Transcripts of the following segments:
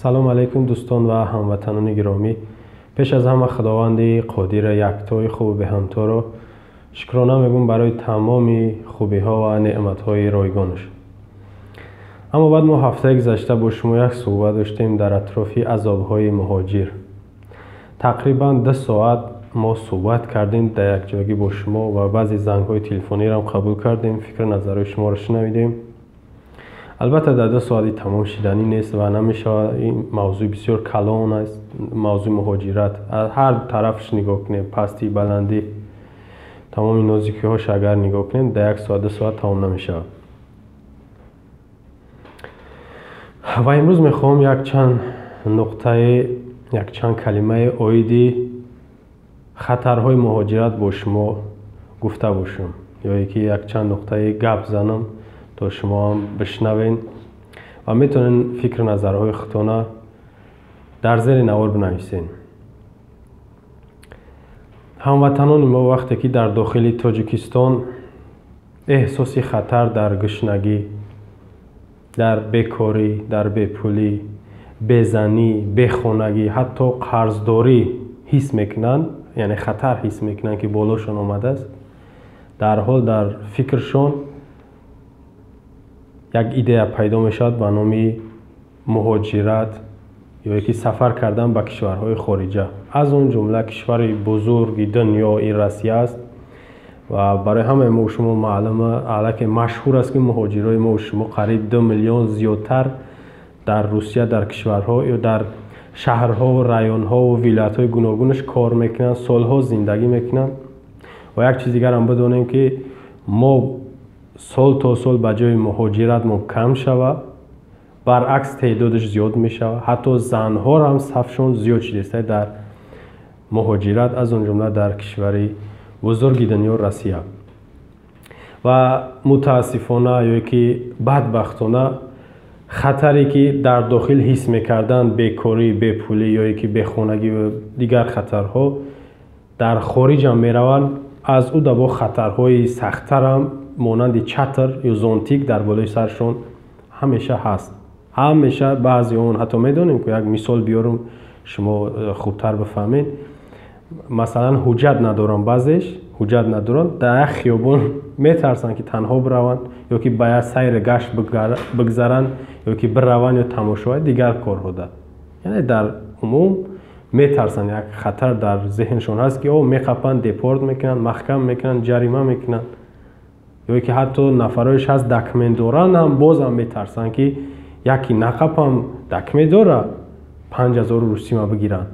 Салом алейкум, дӯстон ва ҳамватанони гиромӣ. Пеш аз ҳама Худованди Қодира, яктои хубу беҳамторо шукрона мегӯм барои тамоми хубиҳо ва неъматҳои ройгонаш. Аммо баъд мо ҳафтаи гузашта бо шумо як суҳбат доштем дар атрофи азобҳои муҳоҷир. Тақрибан 2 соат мо суҳбат кардем дар якҷоягӣ бо шумо ва баъзе зангҳои телефониро ҳам қабул кардем, фикру назарҳои шуморо шунавидем. Албатта, дар 2 соати тамом шиданӣ нест ва намешавад. Ин мавзӯи бисёр калон аст, мавзӯи муҳоҷират. Аз ҳар тарафш нигоҳ кунем, пастӣ, баландӣ, тамоми нозикиҳош агар нигоҳ кунем, дар як соат, 2 соат тамом намешавад. Ва имрӯз мехоҳам якчанд нуқтаи, якчанд калимаи оиди хатарҳои муҳоҷират бо шумо гуфта бошам ё ки якчанд нуқтаи гап занам, то шумо ҳам бишнавен ва метавонед фикру назарҳои худтона дар зери навор бинависен. Ҳамватанони мо вақте ки дар дохили Тоҷикистон эҳсоси хатар дар гушнагӣ, дар бекорӣ, дар бепулӣ, безанӣ, бехонагӣ, ҳатто қарздорӣ ҳис мекунанд, яъне хатар ҳис мекунанд, ки болошон омадааст, дарҳол дар фикршон як идея пайдо мешавад ба номи муҳоҷират ё ки сафар кардан ба кишварҳои хориҷа. Аз он ҷумла кишвари бузурги дунё ин Россия аст. Ва барои ҳамаи мо шумо маълума, аллакай машҳур аст, ки муҳоҷирои мо шумо қариб 2 миллион зиёдтар дар Русия, дар кишварҳо ё дар шаҳрҳову районҳову вилоятҳои гуногунаш кор мекунанд, солҳо зиндагӣ мекунанд. Ва як чиз дигарам бидонем, ки мо сол то сол ба ҷои муҳоҷират мо кам шава, баръакс теъдодаш зиёд мешавад. Ҳатто занҳоро ҳам сафшон зиёд шудааст дар муҳоҷират, аз он ҷумла дар кишвари бузурги дунё Россия. Ва мутаассифона ё ки бадбахтона хатаре ки дар дохил ҳис мекарданд, бекорӣ, бепулӣ ё ки бехонагӣ ва дигар хатарҳо, дар хориҷам мераванд, аз ӯ дабо хатарҳои сахттарам монанди чатр ё зонтик дар болои саршон ҳамеша ҳаст, ҳамеша. Баъзе он ҳатто медонем, ки як мисол биёрам, шумо хубтар бифаҳмед. Масалан, ҳуҷҷат надоранд, баъзеш ҳуҷҷат надоранд, дар як хиёбон метарсанд, ки танҳо бираванд ё ки ба як сайри гашт бигзаранд ё ки бираванд ё тамошои дигар корҳо да. Яъне дар умум метарсанд, як хатар дар зеҳншон ҳаст, ки о меқапанд, депорт мекунанд, маҳкам мекунанд, ҷарима мекунанд. Ё ки ҳатто нафароеш ҳаст, документ доранд ҳам, бозам метарсанд, ки яки нақапам, документ дора, 5000 русима бигиранд.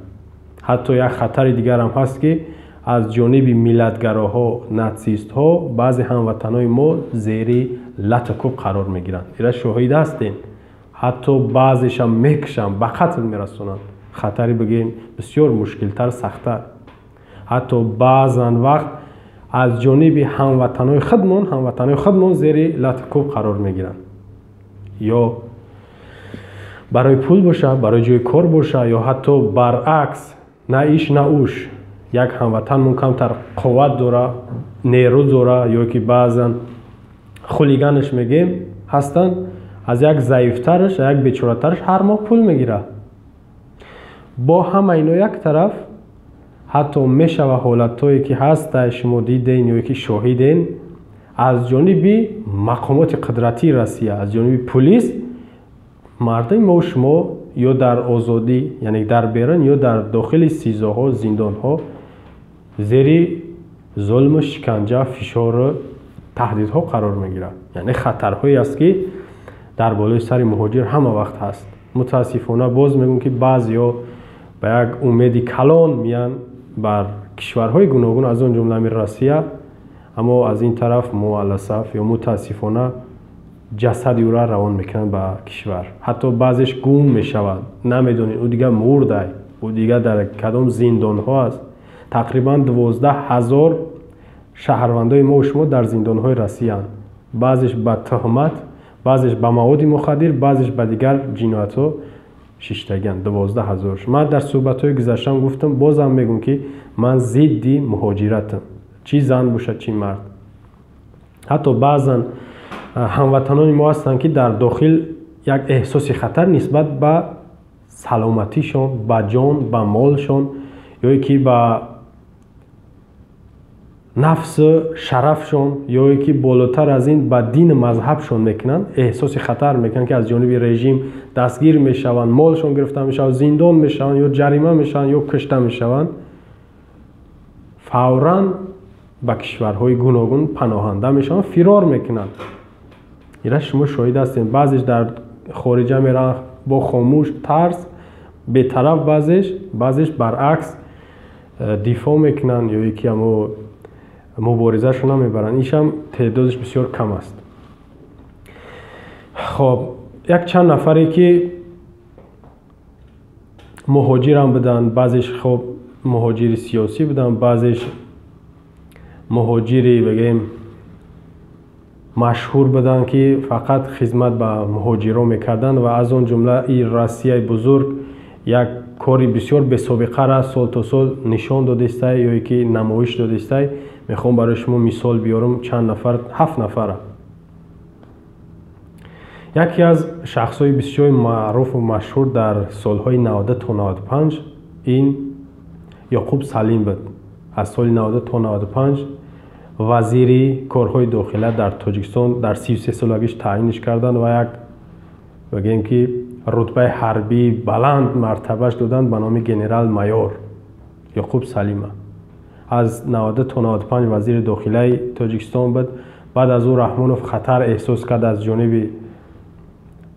Ҳатто як хатари дигарам ҳаст, ки аз ҷониби миллатгароҳо, натсистҳо баъзе ҳамватанои мо зери лату кӯб қарор мегиранд. Ира шоҳид ҳастем, ҳатто баъзешам мекушанд, ба қатл мерасонанд. Хатари бигӯем бисёр мушкилтар, сахттар. Ҳатто баъзан вақт аз ҷониби ҳамватанои худмон зери лату кӯб қарор мегиранд, ё барои пул боша, барои ҷои кор боша, ё ҳатто баръакс, на иш, на уш, як ҳамватанмон камтар қувват дора, нерӯ дора, ё ки баъзан хулиганаш мегӯем ҳастанд, аз як заифтараш, як бечоратараш ҳар моҳ пул мегирад. Бо ҳама ино як тараф, ҳатто мешава ҳолатҳое ки ҳаста, шумо диден ё ки шоҳиден, аз ҷониби мақомоти қудратии Россия, аз ҷониби пулис мардуми мо шумо ё дар озодӣ, яъне дар берун, ё дар дохили СИЗОҳо, зиндонҳо зери зулму шиканҷа, фишору таҳдидҳо қарор мегирад. Яъне хатарҳое аст, ки дар болои сари муҳоҷир ҳама вақт ҳаст. Мутаассифона, боз мегӯм, ки баъзеҳо ба як умеди калон меянд бар кишварҳои гуногун, аз он ҷумла ами Россия, аммо аз ин тараф муалласаф ё мутаассифона ҷасади ӯра равон мекунанд ба кишвар. Ҳатто баъзеш гум мешавад, намедонед, ӯ дигар мурдай, ӯ дигар дар кадом зиндонҳо аст. Тақрибан 12 000 шаҳрвандои мо шумо дар зиндонҳои Россияанд, баъзеш ба туҳмат, баъзеш ба маводи мухаддир, баъзеш ба дигар ҷиноятҳо шиштагианд, 12 000. Ман дар суҳбатҳои гузаштам гуфтам, бозам мегӯм, ки ман зидди муҳоҷиратам, чӣ зан бошад, чӣ мард. Ҳатто баъзан ҳамватанони мо ҳастанд, ки дар дохил як эҳсоси хатар нисбат ба Саломатишон, ба ҷон, ба молшон ё ки ба нафсу шарафшон ё ки болотар аз ин ба дину мазҳабшон мекунанд, эҳсоси хатар мекунанд, ки аз ҷониби режим дастгир мешаванд, молшон гирифта мешавад, зиндон мешаванд ё ҷарима мешаванд ё кушта мешаванд, фавран ба кишварҳои гуногун паноҳанда мешаванд, фирор мекунанд. Ира шумо шоҳид ҳастем. Баъзеш дар хориҷа мераванд бо хомӯш, тарс, бетараф, баъзеш баръакс дифоъ мекунанд ё ки амо муборизашон намебаранд. Ишам теъдодаш бисёр кам аст. Хоб, як чанд нафаре ки муҳоҷирам буданд, баъзеш хоб муҳоҷири сиёсӣ буданд, баъзеш муҳоҷири бигем машҳур буданд, ки фақат хизмат ба муҳоҷиро мекарданд ва аз он ҷумла и Россияи бузург як кори бисёр бесобиқара сол то сол нишон додистай ё ки намоиш додистай. Мехоҳам барои шумо мисол биёрам чанд нафар, 7 нафара. Яке аз шахсҳои бисёр маъруфу машҳур дар солҳои 90 то 95 ин Ёқуб Салим буд. Аз соли 90 то 95 вазири корҳои дохила дар Тоҷикистон дар 33 солагиш таъинш карданд ва як бигем ки рутбаи ҳарбии баланд мартабаш доданд ба номи генерал-майор Ёқуб Салима. Аз 90 то 95 вазири дохилаи Тоҷикистон буд. Баъд аз ӯ Раҳмонов хатар эҳсос кард, аз ҷониби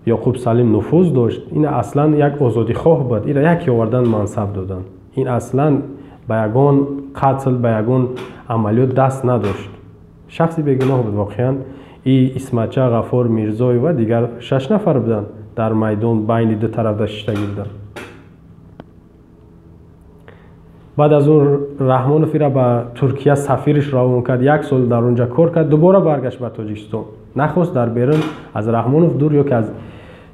Ёқуб Салим нуфуз дошт. Ин аслан як озодихоҳ буд, ира яке овардан мансаб доданд. Ин аслан ба ягон қатл, ба ягон амалиёт даст надошт. Шахси бегуноҳ буд воқеан. И Исматча, Ғафор Мирзоев ва дигар 6 нафар буданд дар майдон байни ду тараф шиштагӣ буданд. Баъд аз он Раҳмонов ира ба Туркия сафириш равон кард, як сол дар онҷа кор кард, дубора баргашт ба Тоҷикистон. Нахост дар берун аз Раҳмонов дур ё ки аз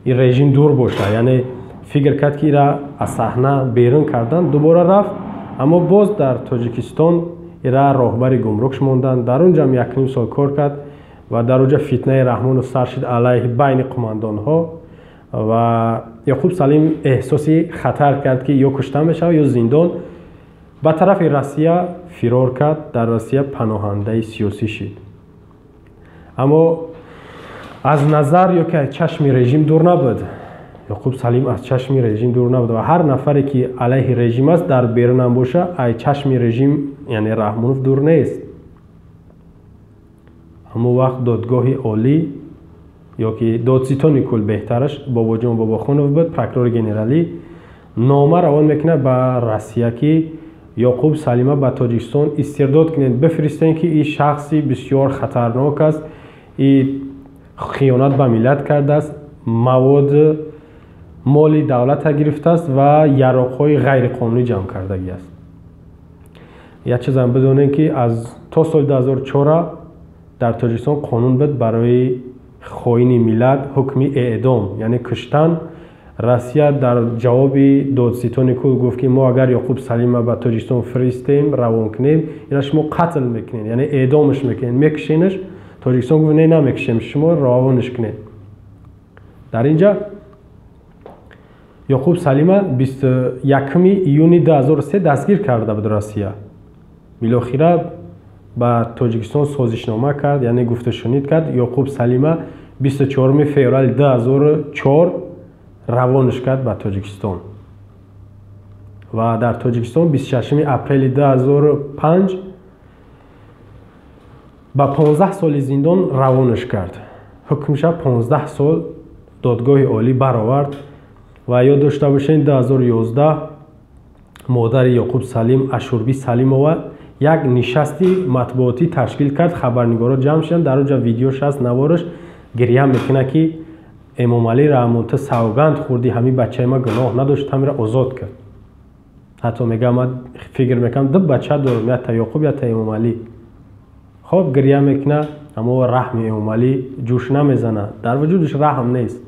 ин режим дур бошад, яъне фикр кард, ки ира аз саҳна берун кардан, дубора рафт, аммо боз дар Тоҷикистон ира роҳбари гумрукш монданд. Дар он ҷам 1,5 сол кор кард ва дар онҷа фитнаи Раҳмонов сар шуд алайҳи байни қумандонҳо ва Ёқуб Салим эҳсоси хатар кард, ки ё кушта мешавад ё зиндон. Ба тарафи Россия фирор кард, дар Россия паноҳандаи сиёсӣ шид. Аммо аз назар ё ки аз чашми режим дур набуд. Ёқуб Салим аз чашми режим дур набуд ва ҳар нафаре ки алайҳи режим аст, дар берунам боша, ай чашми режим, яъне Раҳмонов, дур нест. Ҳамон вақт додгоҳи олӣ ё ки додситони кул беҳтараш Бобоҷон Бобохонов буд, прокурори генералӣ, нома равон мекунад ба Россия, ки Ёқуб Салима ба Тоҷикистон истирдод кунед, бифиристен, ки ин шахси бисёр хатарнок аст, и хиёнат ба миллат кардааст, мавод моли давлата гирифтааст ва яроқҳои ғайриқонунӣ ҷамъ кардагӣ аст. Як чизам бидонем, ки аз то соли 2004 дар Тоҷикистон қонун буд барои хоини миллат ҳукми эъдом, яъне куштан. Россия дар ҷавоби додситони кул гуфт, ки мо агар Ёқуб Салима ба Тоҷикистон фиристем, равон кунем, ира шумо қатл мекунед, яъне эъдомаш мекунед, мекушенаш. Тоҷикистон гуфт, не, намекушем, шумо равонаш кунед. Дар инҷа Ёқуб Салима 21 июни 2003 дастгир карда буд Россия. Билохира ба Тоҷикистон созишнома кард, яъне гуфтушунид кард. Ёқуб Салима 24 феврали 2004 равонаш кард ба Тоҷикистон ва дар Тоҷикистон 26 апрели 2005 ба 15 соли зиндон равонаш кард. Ҳукмша 15 сол додгоҳи олӣ баровард. Ва ёд дошта бошед, 2011 модари Ёқуб Салим, Ашурбӣ Салимова, як нишасти матбуотӣ ташкил кард, хабарнигорон ҷамъ шуданд, дар онҷа видеош ҳаст, навораш, гиря мекунад, ки Эмомалӣ Раҳмон, ту савганд хӯрдӣ, ҳамин бачаи ма гуноҳ надошт, ҳамира озод кард. Ҳатто мега, ман фикр мекунам, ду бача дорам, якта Ёқуб, якта Эмомалӣ. Хоб, гиря мекунад, аммо раҳми Эмомалӣ ҷӯш намезанад, дар вуҷудаш раҳм нест.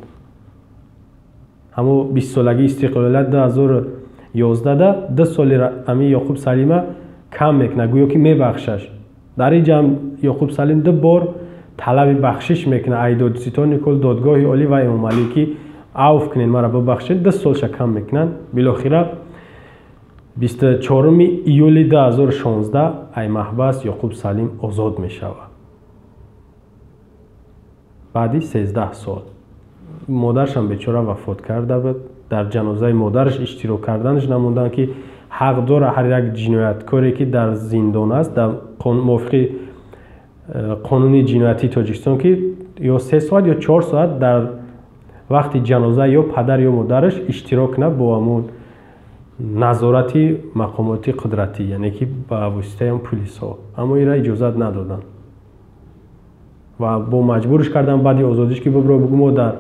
Ҳамо 20-солагии истиқлолият 2011 ду соли ами Ёқуб Салима кам мекунад, гӯё ки мебахшаш. Дар ин ҷамъ Ёқуб Салим ду бор талаби бахшиш мекунад ай додситони кул, додгоҳи олӣ ва Эмомалӣ, ки Авф кунед, мара бибахшед, 2 солша кам мекунанд. Билохира 24 июли 2016 ай маҳбас Ёқуб Салим озод мешавад. Баъди 13 сол. Модаршам бечора вафот карда буд. Дар ҷанозаи модараш иштирок карданаш намонданд, ки ҳақ дора ҳар як ҷинояткоре, ки дар зиндон аст, дар мувофиқи қонуни ҷиноятии Тоҷикистон, ки ё 3 соат ё 4 соат дар вақти ҷаноза ё падар ё модараш иштирок кунад бо ҳамун назорати мақомоти қудратӣ, яъне ки ба воситаи ҳам пулисҳо. Аммо ира иҷозат надоданд ва бо маҷбурш кардан баъди озодиш, ки бибро бугӯ мо дар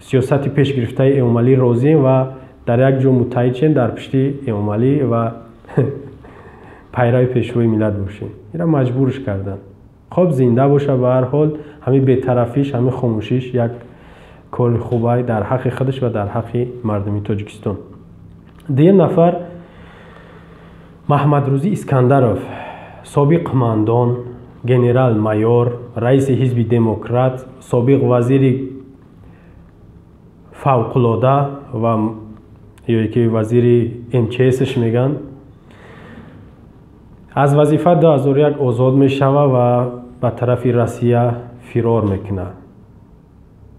сиёсати пеш гирифтаи Эмомалӣ розием ва дар як ҷо муттаҳид шем дар пишти Эмомалӣ ва пайрави пешвои миллат бошем. Ира маҷбурш карданд. Хоб, зинда боша, ба ҳар ҳол ҳамин бетарафиш, ҳамин хомӯшиш як кори хубай дар ҳаққи худаш ва дар ҳаққи мардуми Тоҷикистон. Дуюм нафар Маҳмадрӯзӣ Искандаров, собиқ қумандон, генерал-майор, раиси ҳизби демократ, собиқ вазири фавқулода ва ё ки вазири МЧСш меган. Аз вазифа 2001 озод мешава ва ба тарафи Россия фирор мекунад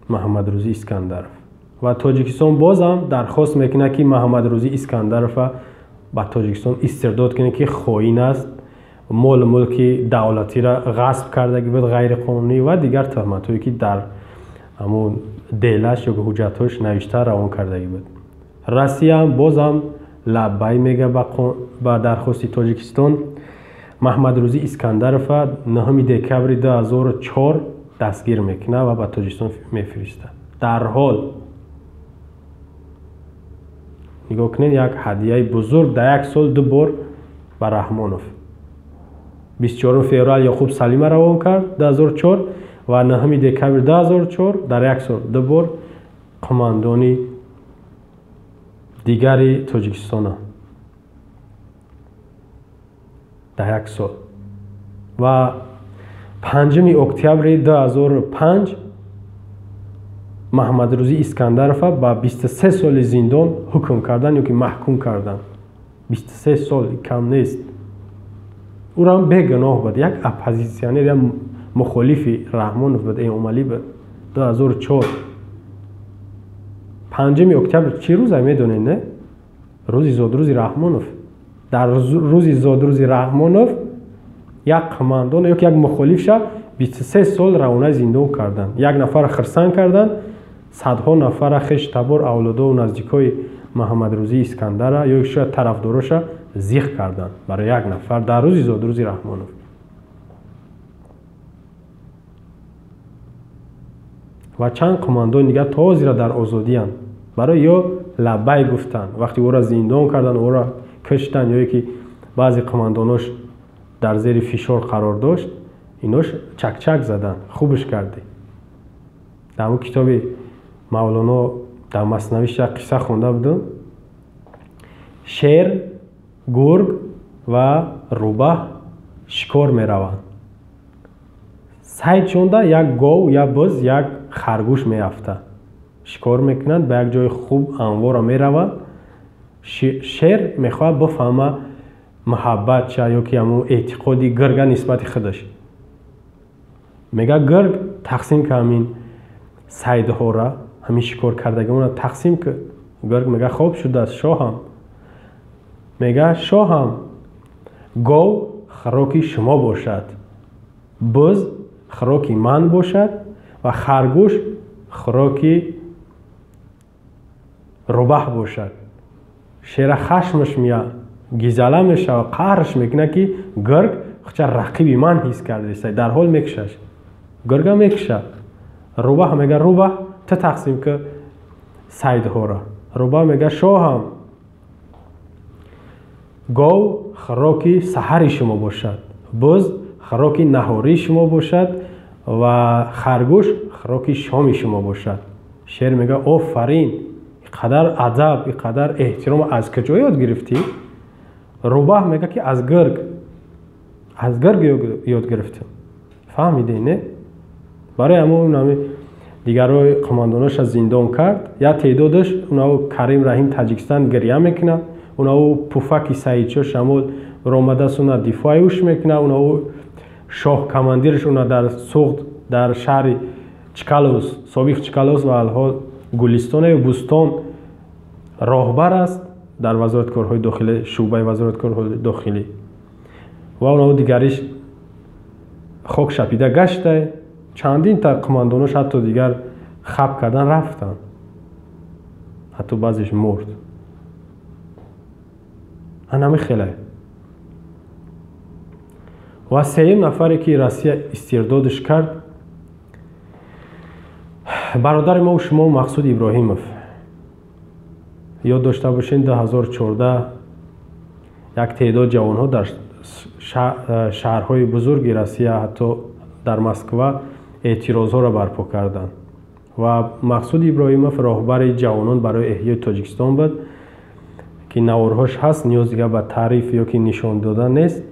Маҳмадрӯзӣ Искандаров. Ва Тоҷикистон бозам дархост мекунад, ки Маҳмадрӯзӣ Искандаровро ба Тоҷикистон истирдод кунад, ки хоин аст, молу мулки давлатиро ғасб кардаги буд ғайриқонунӣ ва дигар туҳматҳое, ки дар ҳамун делаш ё ҳуҷҷатҳош навишта равон кардаги буд. Россия бозам лаббай мега ба дархости Тоҷикистон. Маҳмадрӯзӣ Искандаровро 9 декабри 2004 дастгир мекунад ва ба Тоҷикистон мефиристад. Дарҳол нигоҳ кунед, як ҳадияи бузург дар як сол 2 бор ба Раҳмонов. 24 феврал Ёқуб Салима равон кард 2004 ва 9 декабри 2004 дар як сол 2 бор қумандони дигари Тоҷикистона дар як сол. Ва 5 октябри 2005 Маҳмадрӯзӣ Искандаровро ба 23 соли зиндон ҳукм кардан ё ки маҳкум кардан. 23 сол кам нест. Ӯрам бегуноҳ буд, як оппозитсионер, як мухолифи Раҳмонов буд, Эмомалӣ буд. 2004 5 октябр чӣ рӯзе медонед, не? Рӯзи зодрӯзи Раҳмонов. Дар рӯзи зодрӯзи Раҳмонов як қумандон ё ки як мухолифша 23 сол равонаи зиндон карданд. Як нафарро хирсанд карданд, садҳо нафарра хеш табор, авлодову наздикои Маҳмадрӯзӣ Искандара ё шояд тарафдороша зиқ карданд барои як нафар дар рӯзи зодрӯзи Раҳмонов. Ва чанд қумандони дигар то ҳозира дар озодиянд. Барои ё лаббай гуфтанд, вақте ӯро зиндон карданд, ӯро куштанд, ё ки баъзе қумандонош дар зери фишор қарор дошт, инош чакчак заданд, хубш кардӣ. Дар ҳамон китоби Мавлоно дар маснавиш як қисса хонда будам. Шер, гург ва рӯбаҳ шикор мераванд. Сайд шонда як гов, як буз, як харгӯш меафтад. Шикор мекунанд, ба як ҷои хуб анворо мераванд. Шер мехоҳад бифаҳма муҳаббат ча ё ки ҳамон эътиқоди гурга нисбати худаш. Мега гург тақсим ка ҳамин сайдҳора, ҳамин шикор кардагиона тақсим ки. Гург мега хоб шудааст шоҳам. Мега шоҳам, гов хӯроки шумо бошад, буз хӯроки ман бошад ва харгӯш хӯроки рӯбаҳ бошад. Шера хашмаш меяд, гизала мешавад, қаҳраш мекунад, ки гург хуча рақиби ман ҳис кардааст, дарҳол мекушаш. Гурга мекушад. Рӯбаҳ мега рӯбаҳ ту тақсим ки сайдҳоро. Рӯбаҳ мега шоҳам, гов хӯроки саҳари шумо бошад, буз хӯроки наҳории шумо бошад ва харгӯш хӯроки шоми шумо бошад. Шер мега офарин, иқадар адаб, иқадар эҳтиром аз куҷо ёд гирифтӣ? Рӯбаҳ мега ки аз гург, аз гург ёд гирифтам. Фаҳмидед, не? Барои ҳамон ҳамин Дигарои қумандоноша зиндон кард. Як теъдодаш унао Карим Раҳим Таҷикистон гиря мекунад, унао пуфаки Саидшо Шамол ромадааст, уна дифои уш мекунад, унао шоҳ командираш уна дар Суғд, дар шаҳри Чкаловс, собиқ Чкаловс ва алҳол Гулистоне Бӯстон роҳбар аст дар вазорати корҳои дохилӣ, шӯъбаи вазорати корҳои дохилӣ. Ва унао дигариш хок шапида гашта, чандин та қумандонош ҳатто дигар хаб кардан рафтанд, ҳатто баъзеш мурд. Анами хеле. Ва сеюм нафаре ки Россия истирдодиш кард, бародари мо шумо Мақсуд Иброҳимов. Ёд дошта бошед, 2014 як теъдод ҷавонҳо дар шаҳрҳои бузурги Россия, ҳатто дар Москва эътирозҳоро барпо карданд. Ва Мақсуд Иброҳимов роҳбари ҷавонон барои эҳёи Тоҷикистон буд, ки наворҳош ҳаст, ниёз дигар ба таъриф ё ки нишон додан нест.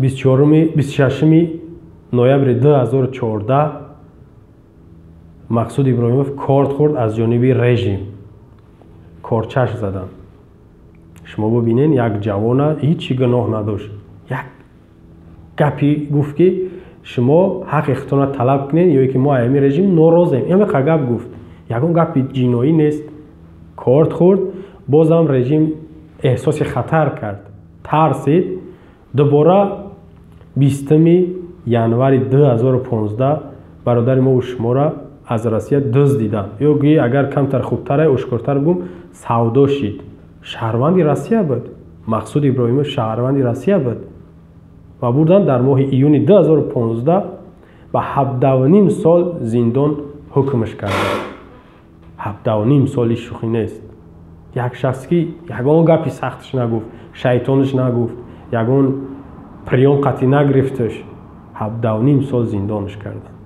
26 ноябри 2014 Мақсуд Иброҳимов корд хӯрд аз ҷониби режим, корчаш заданд. Шумо бибинед, як ҷавона ҳеҷ гуноҳ надошт, як гапи гуфт, ки шумо ҳаққи худтонро талаб кунед ё ки мо ами режим норозем. Ҳамақа гап гуфт, ягон гапи ҷиноӣ нест. Корд хӯрд, бозам режим эҳсоси хатар кард, тарсид. Дубора 20 январи 2015 бародари мо шуморо аз Россия дуздиданд. Ё гӯӣ агар камтар хубтар, ошкортар бигӯм, савдо шид. Шаҳрванди Россия буд. Мақсуд Иброҳимов шаҳрванди Россия буд. Ва бурданд дар моҳи июни 2015 ба 17,5 сол зиндон ҳукмш карданд. 17,5 соли шӯхӣ нест. Як шахс ки ягон гапи сахтш нагуфт, шайтонш нагуфт, ягон приём қатъӣ нагирифташ, 17,5 сол зиндонш карданд.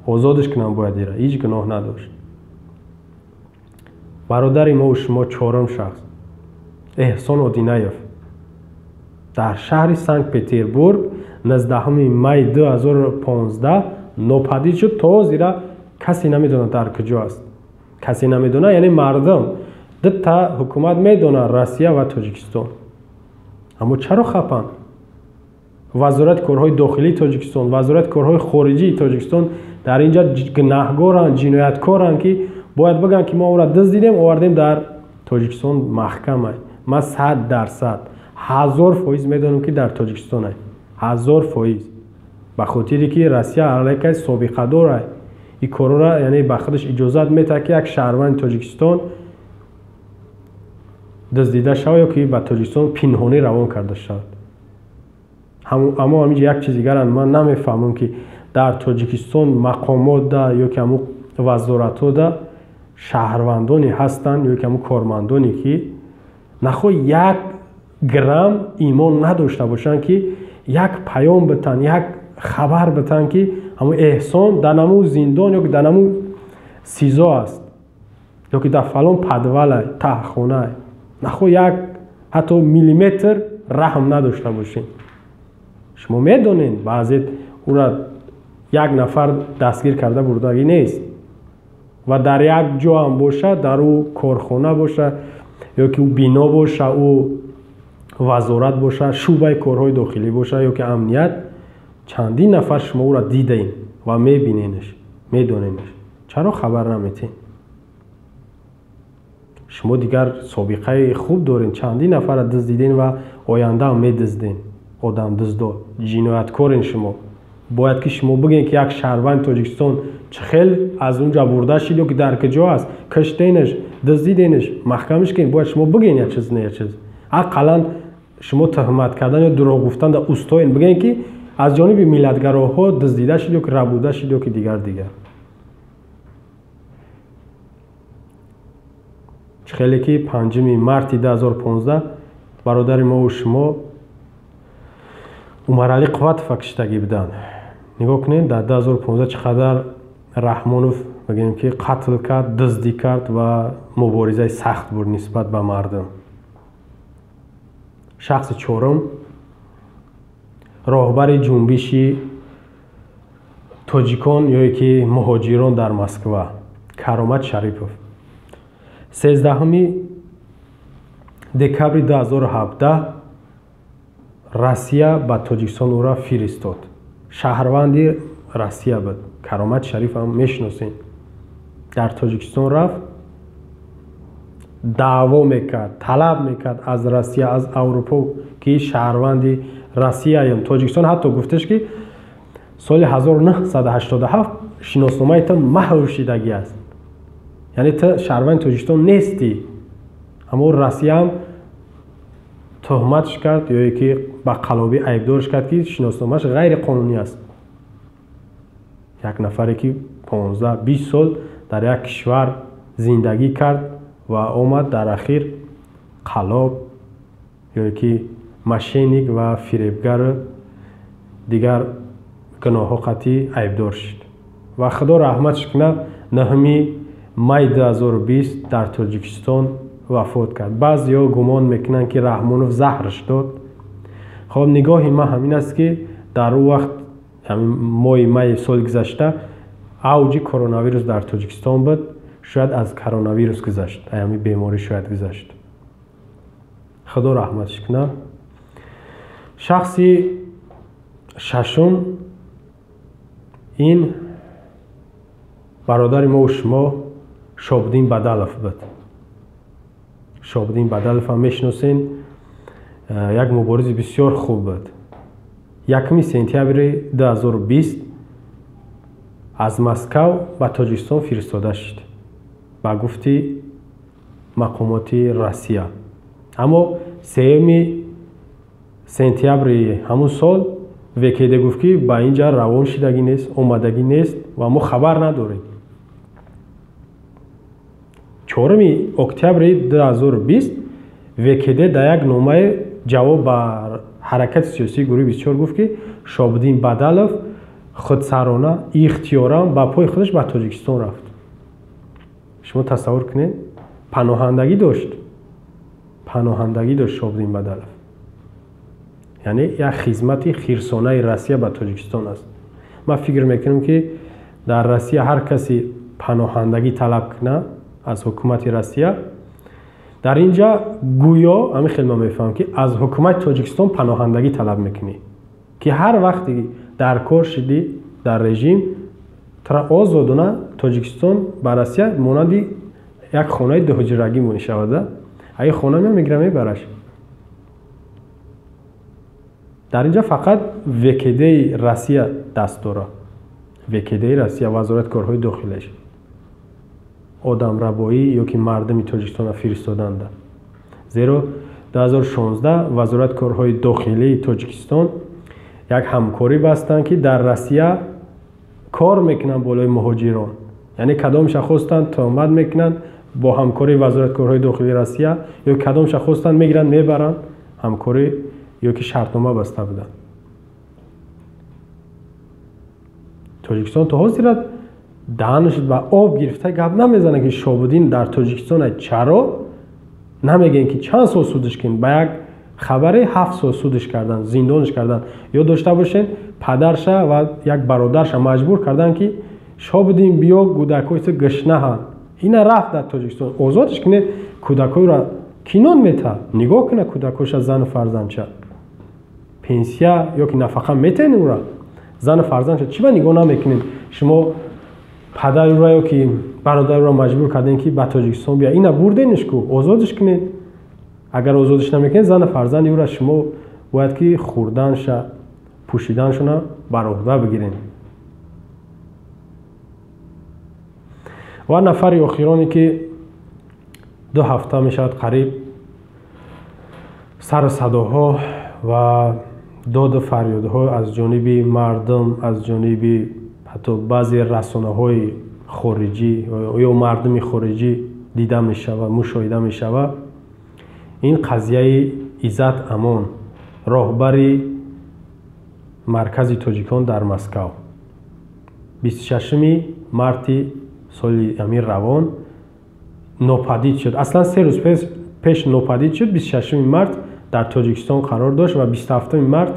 Озодш кунанд бояд ира, ҳеҷ гуноҳ надошт. Бародари мо шумо чорум шахс Эҳсон Одинаев дар шаҳри Санкт-Петербург 19 май 2015 нопадид шуд. То ҳозира касе намедонад дар куҷо аст. Касе намедонад, яъне мардум дута ҳукумат медонад, Россия ва Тоҷикистон. Аммо чаро хапанд? Вазорати корҳои дохилии Тоҷикистон, вазорати корҳои хориҷии Тоҷикистон дар инҷа гунаҳгоранд, ҷинояткоранд, ки бояд бигӯянд, ки мо ӯро дуздидем, овардем дар Тоҷикистон маҳкама. Ман 100%, 1000% медонам, ки дар Тоҷикистон ай. 1000%. Ба хотире ки Россия аллакай собиқадор ай. Ин корро, яъне ба худаш иҷозат метаҳад, ки як шаҳрванди Тоҷикистон дуздида шавад ё ки ба Тоҷикистон пинҳонӣ равон карда шавад. Аммо ҳаминҷо як чиз дигарам ман намефаҳмам, ки дар Тоҷикистон мақомотда ё ки ҳамун вазоратҳода шаҳрвандоне ҳастанд ё ки ҳамун кормандоне, ки нахоҳ як грамм имон надошта бошанд, ки як паём битанд, як хабар битанд, ки ҳамун Эҳсон дар намун зиндон ё ки дар намун СИЗО аст ё ки дар фалон подвалай, таҳхонай. Нахоҳ як ҳатто миллиметр раҳм надошта бошед. Шумо медонед, баъзе ӯра як нафар дастгир карда бурдагӣ нест ва дар як ҷо ҳам бошад, дар ӯ корхона бошад ё ки ӯ бино бошад, ӯ вазорат бошад, шӯъбаи корҳои дохилӣ бошад ё ки амният, чандин нафар шумо ӯро дидаем ва мебиненаш, медоненаш. Чаро хабар наметед? Шумо дигар собиқаи хуб доред, чандин нафарро дуздиден ва оянда ҳам медузден. Одамдуздо, ҷинояткорен шумо. Бояд ки шумо бигӯед, ки як шаҳрванди Тоҷикистон чӣ хел аз он ҷо бурда шид ё ки дар куҷо аст, киштенаш, дуздиденаш, маҳкамаш кунед. Бояд шумо бигӯед як чиз, не як чиз. Ақаллан шумо туҳмат кардан ё дурӯғ гуфтан дар устоен, бигӯед, ки аз ҷониби миллатгароҳо дуздида шид ё ки рабуда шид ё ки дигар дигар. Чӣ хеле ки 5 марти 2015 бародари мо шумо Умаралӣ Қувватова киштагӣ буданд. Нигоҳ кунед, дар 2015 чӣ қадар Раҳмонов бигӯем ки қатл кард, дуздӣ кард ва муборизаи сахт бурд нисбат ба мардум. Шахси чорум роҳбари ҷунбиши Тоҷикон ё ки муҳоҷирон дар Москва, Каромат Шарипов. 13 декабри 2017 Россия ба Тоҷикистон ӯро фиристод. Шаҳрванди Россия буд. Каромат Шарифам мешиносем. Дар Тоҷикистон рафт, даъво мекард, талаб мекард аз Россия, аз Аврупо, ки шаҳрванди Россияем. Тоҷикистон ҳатто гуфташ, ки соли 1987 шиносномаи ту маҳв шидагӣ аст, яъне ту шаҳрванди Тоҷикистон нестӣ. Аммо Россияам туҳматш кард ё ки ба қалобӣ айбдорш кард, ки шиносномааш ғайриқонунӣ аст. Як нафаре ки 15-20 сол дар як кишвар зиндагӣ кард ва омад, дар ахир қалоб ё ки мошенник ва фиребгару дигар гуноҳҳо қатъӣ айбдор шуд. Ва Худо раҳматш кунад, 9 май 2020 дар Тоҷикистон вафот кард. Баъзеҳо гумон мекунанд, ки Раҳмонов заҳрш дод. Хоб, нигоҳи ман ҳамин аст, ки дар он вақт, моҳи майи соли гузашта, авҷи коронавирус дар Тоҷикистон буд. Шояд аз коронавирус гузашт, ҳамин беморӣ шояд гузашт. Худо раҳматш кунад. Шахси шашум ин бародари мову шумо Шобиддин Бадалов буд. Шобиддин Бадалов ҳам мешиносен, як муборизи бисёр хуб буд. 1 сентябри 2020 аз Москав ба Тоҷикистон фиристода шуд ба гуфти мақомоти Россия. Аммо 3 сентябри ҳамун сол ВКД гуфт, ки ба ин ҷа равон шидагӣ нест, омадагӣ нест ва мо хабар надорем. 4 октябри 2020 ВКД дар як номаи ҷавоб ба ҳаракати сиёсии гурӯҳи 24 гуфт, ки Шобиддин Бадалов худсарона, ихтиёран ба пои худаш ба Тоҷикистон рафт. Шумо тасаввур кунед, паноҳандагӣ дошт, паноҳандагӣ дошт Шобиддин Бадалов. Яъне як хизмати хирсонаи Россия ба Тоҷикистон аст. Ман фикр мекунам, ки дар Россия ҳар касе паноҳандагӣ талаб кунад аз ҳукумати Россия, дар ин ҷа гӯё ҳамин хел ман мефаҳмам, ки аз ҳукумати Тоҷикистон паноҳандагӣ талаб мекунӣ, ки ҳар вақте дар кор шидӣ дар режим, тура озодона Тоҷикистон ба Россия монанди як хонаи дуҳуҷрагӣ мешавад. Аи хона мегира, мебараш. Дар ин ҷа фақат ВКДи Россия даст дорад. ВКДи Россия, Вазорати корҳои дохилаш, одамрабоӣ ё ки мардуми Тоҷикистонро фиристоданда. Зеро 2016 Вазорати корҳои дохилии Тоҷикистон як ҳамкорӣ бастанд, ки дар Россия кор мекунанд болои муҳоҷирон. Яъне кадомша хостанд, туҳмат мекунанд бо ҳамкории Вазорати корҳои дохилии Россия, ё кадомша хостанд, мегиранд, мебаранд, ҳамкорӣ ё ки шартнома баста буданд. Тоҷикистон то ҳозира даҳанаш ба об гирифта гап намезанад, ки Шобиддин дар Тоҷикистон. Чаро намегӯем, ки чанд сол судиш кунед? Ба як хабаре 7 сол судиш кардан, зиндониш кардан. Ё дошта бошед, падарша ва як бародарша маҷбур кардан, ки Шобиддин биё, кӯдакҳои ту гушнаҳанд. Ина рафт дар Тоҷикистон, озодш кунед, кӯдакҳоро кинон мета, нигоҳ кунад кӯдакҳоша, зану фарзандша. Пенсия ё ки нафақа метаҳед ӯра, зану фарзандша чӣ ба нигоҳ намекунед? Шумо падарро ё ки бародарро маҷбур кардем, ки ба Тоҷикистон бия, ина бурдениш ку, озодиш кунед. Агар озодиш намекунед, зану фарзанди ӯра шумо бояд ки хӯрданша, пӯшиданшона бар уҳда бигиред. Ва нафари охироне, ки 2 ҳафта мешавад қариб сару садоҳо ва доду фарёдҳо аз ҷониби мардум, аз ҷониби ҳатто баъзе расонаҳои хориҷӣ ё мардуми хориҷӣ дида мешавад, мушоҳида мешавад, ин қазияи Иззат Амон, роҳбари маркази тоҷикон дар Москав. 26 марти соли ҳамин равон нопадид шуд. Аслан 3 рӯз пеш нопадид шуд. 26 март дар Тоҷикистон қарор дошт ва 27 март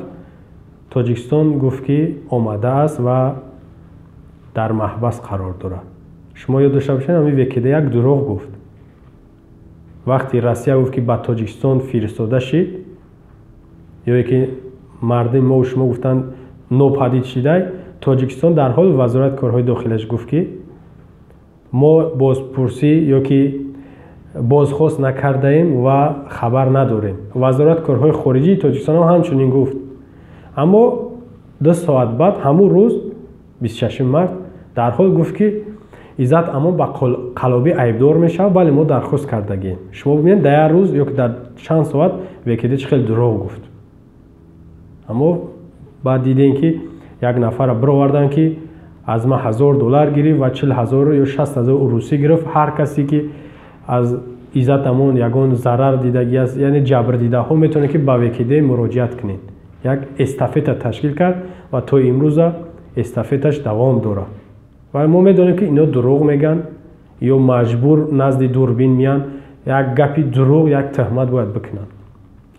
Тоҷикистон гуфт, ки омадааст ва Дар маҳбас қарор дорад. Шумо ёд дошта бошед, ҳамин ВКД як дурӯғ гуфт. Вақте Россия гуфт, ки ба Тоҷикистон фиристода шид, ё ки мардуми мо шумо гуфтанд нопадид шидай, Тоҷикистон дар ҳол вазорати корҳои дохилаш гуфт, ки мо бозпурсӣ ё ки бозхост накардаем ва хабар надорем. Вазорати корҳои хориҷии Тоҷикистон ҳам ҳамчунин гуфт. Аммо 2 соат баъд, ҳамун рӯз 26 март, дар ҳол гуфт, ки Иззат Амон ба қалобӣ айбдор мешавад, бале мо дархост кардагем. Шумо бибинед, дар як рӯз ё ки дар чанд соат ВКД чӣ хел дурӯғ гуфт. Аммо баъд дидем, ки як нафарро бироварданд, ки аз ман $1000 гирифт ва 40 000 ё 60 000 урусӣ гирифт. Ҳар касе ки аз Иззат Амон ягон зарар дидагӣ аст, яъне ҷабрдидаҳо, метавонед, ки ба ВКД муроҷиат кунед. Як эстафета ташкил кард ва то имрӯза эстафеташ давом дорад. Ва мо медонем, ки ино дурӯғ мегӯянд ё маҷбур назди дурбин меянд, як гапи дурӯғ, як тӯҳмат бояд бикунанд.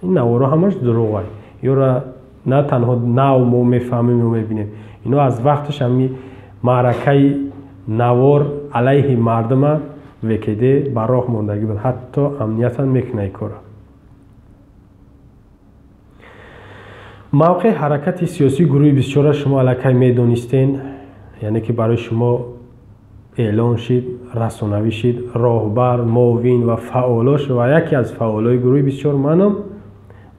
Ин наворо ҳамаш дурӯғ. Ёра на танҳо нав мо мефаҳмем ё мебинем, ино аз вақташ ҳами маъракаи навор алайҳи мардума ВКД ба роҳ мондагӣ буд, ҳатто амниятан мекунад ин кора. Мавқеи ҳаракати сиёсии гурӯҳи 24 шумо аллакай медонистен, яъне ки барои шумо эълон шид, расонавӣ шид, роҳбар, муовин ва фаъолош ва яке аз фаъолои гурӯҳи 24 манам.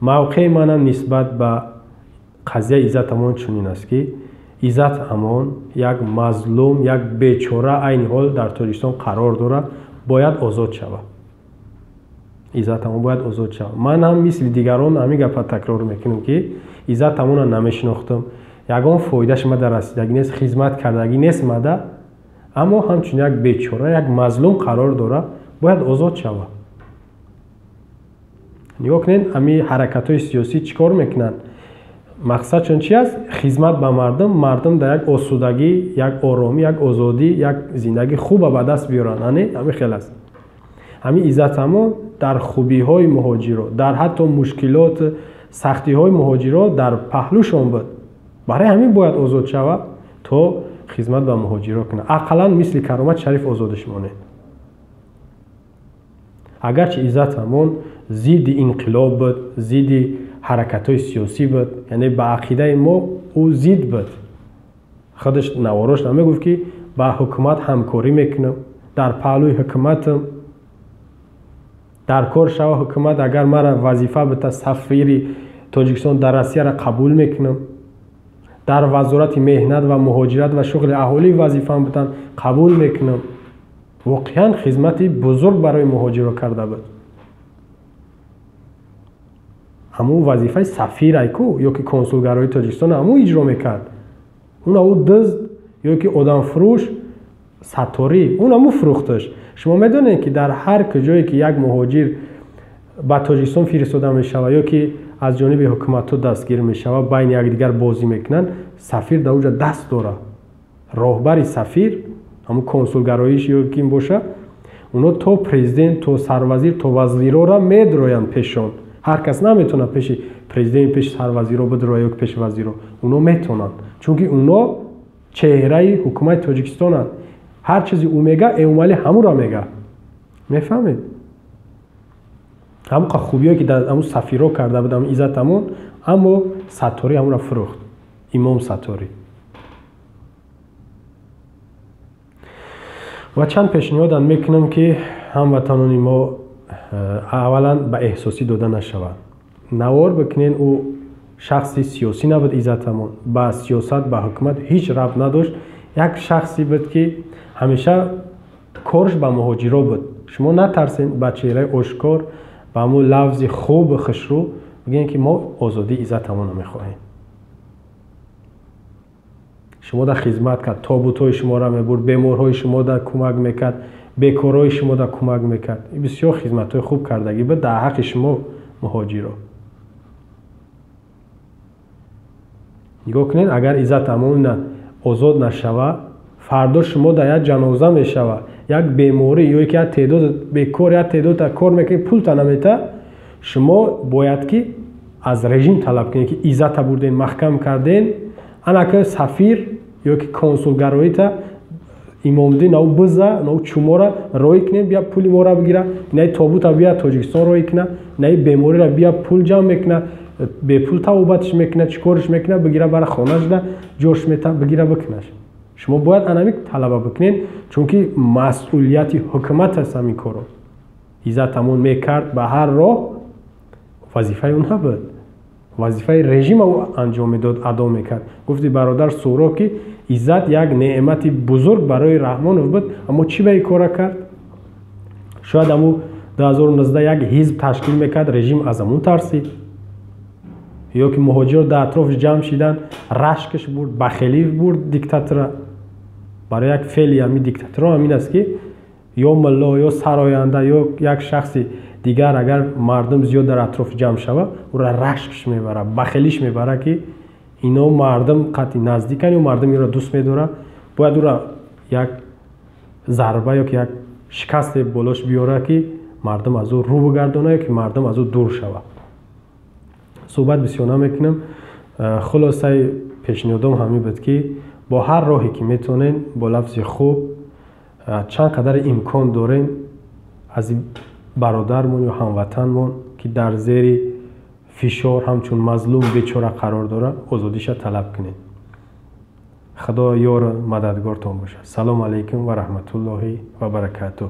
Мавқеи манам нисбат ба қазияи Иззат Амон чунин аст, ки Иззат Амон як мазлум, як бечора айни ҳол дар Тоҷикистон қарор дорад, бояд озод шавад. Иззат Амон бояд озод шавад. Ман ҳам мисли дигарон ҳамин гапа такрор мекунам, ки Иззат Амонро намешинохтам, ягон фоидаш мада расидагӣ нест, хизмат кардагӣ нест мада, аммо ҳамчун як бечора, як мазлум қарор дорад, бояд озод шавад. Нигоҳ кунед, ҳамин ҳаракатҳои сиёсӣ чӣ кор мекунанд? Мақсадшон чи аст? Хизмат ба мардум, мардум дар як осудагӣ, як оромӣ, як озодӣ, як зиндагии хуба ба даст биёранд. Ане ҳамин хел аст. Ҳамин Иззат Амон дар хубиҳои муҳоҷиро, дар ҳатто мушкилот, сахтиҳои муҳоҷиро дар паҳлӯшон буд. Барои ҳамин бояд озод шавад, то хизмат ба муҳоҷиро кунад. Ақаллан мисли Каромат Шариф озодиш монед. Агарчи Иззат Амон зидди инқилоб буд, зидди ҳаракатҳои сиёсӣ буд, яъне ба ақидаи мо ӯ зид буд. Худаш наворош намегуфт, ки ба ҳукумат ҳамкорӣ мекунам, дар паҳлӯи ҳукуматам, дар кор шава ҳукумат, агар мара вазифа бита сафири Тоҷикистон дар Россияро қабул мекунам, дар вазорати меҳнат ва муҳоҷират ва шуғли аҳолӣ вазифаам битан қабул мекунам. Воқеан хизмати бузург барои муҳоҷиро карда буд. Ҳамун вазифаи сафир айку ё ки консулгарои Тоҷикистон ҳамун иҷро мекард. Он ӯ дузд ё ки одамфурӯш Сатторӣ, он ҳамун фурӯхташ. Шумо медонед, ки дар ҳар куҷое ки як муҳоҷир ба Тоҷикистон фиристода мешавад ё ки аз ҷониби ҳукуматҳо дастгир мешавад, байни якдигар бозӣ мекунанд, сафир дар уҷа даст дорад. Роҳбари сафир, ҳамун консулгароиш ё ким боша, оно то президент, то сарвазир, то вазирора медроянд пешон. Ҳар кас наметавонад пеши президент, пеши сарвазиро бидрояд ё пеши вазиро. Оно метавонанд, чунки оно чеҳраи ҳукумати Тоҷикистонанд. Ҳар чизи ӯ мега, Эмомалӣ ҳамуро мега. Мефаҳмед? Ҳамон хубиҳое ки дар ҳамун сафиро карда буд, ҳамун Иззат Амон, аммо Сатторӣ ҳамонро фурӯхт. Имом Сатторӣ. Ва чанд пешниҳодам мекунам, ки ҳамватанони мо аввалан ба эҳсосӣ дода нашаванд. Навор бикунен, ӯ шахси сиёсӣ набуд Иззат Амон, ба сиёсат, ба ҳукумат ҳеҷ рабт надошт. Як шахсе буд, ки ҳамеша корш ба муҳоҷиро буд. Шумо натарсен, ба чеҳраи ошкор, ба ҳамун лафзи хубу хушрӯ бигӯен, ки мо озодии Иззат Амонро мехоҳем. Шумо дар хизмат кард, тобутҳои шуморо мебурд, беморҳои шумо дар кӯмак мекард, бекорҳои шумо дар кӯмак мекард. Ин бисёр хизматҳои хуб кардагӣ буд дар ҳаққи шумо муҳоҷиро. Нигоҳ кунед, агар Иззат Амон озод нашава, фардо шумо дар як ҷаноза мешава, як беморӣ ё ки як теъдод бекор, як теъдод кор мекунед, пулта намета, шумо бояд ки аз режим талаб кунед, ки Иззата бурден, маҳкам карден, анака сафир Ё ки консулгароита Имомдин нав биза, нав чумора роӣ кунем, бия пули мора бигира, инаи тобута бия Тоҷикистон роӣ куна, инаи бемориро бия пул ҷамъ мекуна, бепул табобатш мекуна, чӣ корш мекуна, бигира бара хонашда ҷош мета, бигира бикунаш. Шумо бояд анами талаба бикунед, чунки масъулияти ҳукумат аст ҳамин корро. Иззат ҳамон мекард ба ҳар роҳ, вазифаи ӯ набуд, вазифаи режима ӯ анҷом медод, адо мекард. Гуфти бародар Суҳроб, ки Иззат як неъмати бузург барои Раҳмонов буд, аммо чӣ ба ин кора кард? Шояд ҳамун 2019 як ҳизб ташкил мекард, режим аз ҳамун тарсид, ё ки муҳоҷирот дар атрофш ҷамъ шидан, рашкаш бурд, бахелӣ бурд диктатора. Барои як феъли ҳамин диктаторо ҳамин аст, ки ё мулло, ё сароянда, ё як шахси дигар, агар мардум зиёд дар атроф ҷамъ шава, ӯра рашкш мебарад, бахелиш мебарад, ки ино мардум қатъи наздикан ё мардум инро дӯст медорад, бояд ӯра як зарба ё ки як шикасте болош биёрад, ки мардум аз ӯ рӯ бигардонад ё ки мардум аз ӯ дур шавад. Суҳбат бисёр намекунам. Хулосаи пешниҳодом ҳамин буд, ки бо ҳар роҳе ки метавонед, бо лафзи хуб, чанд қадар имкон дорем, аз бародармон ё ҳамватанмон, ки дар зери фишор ҳамчун мазлум бечора қарор дорад, озодиша талаб кунед. Худо ёру мададгортон бошад. Салому алайкум ва раҳматуллоҳи ва баракатуҳ.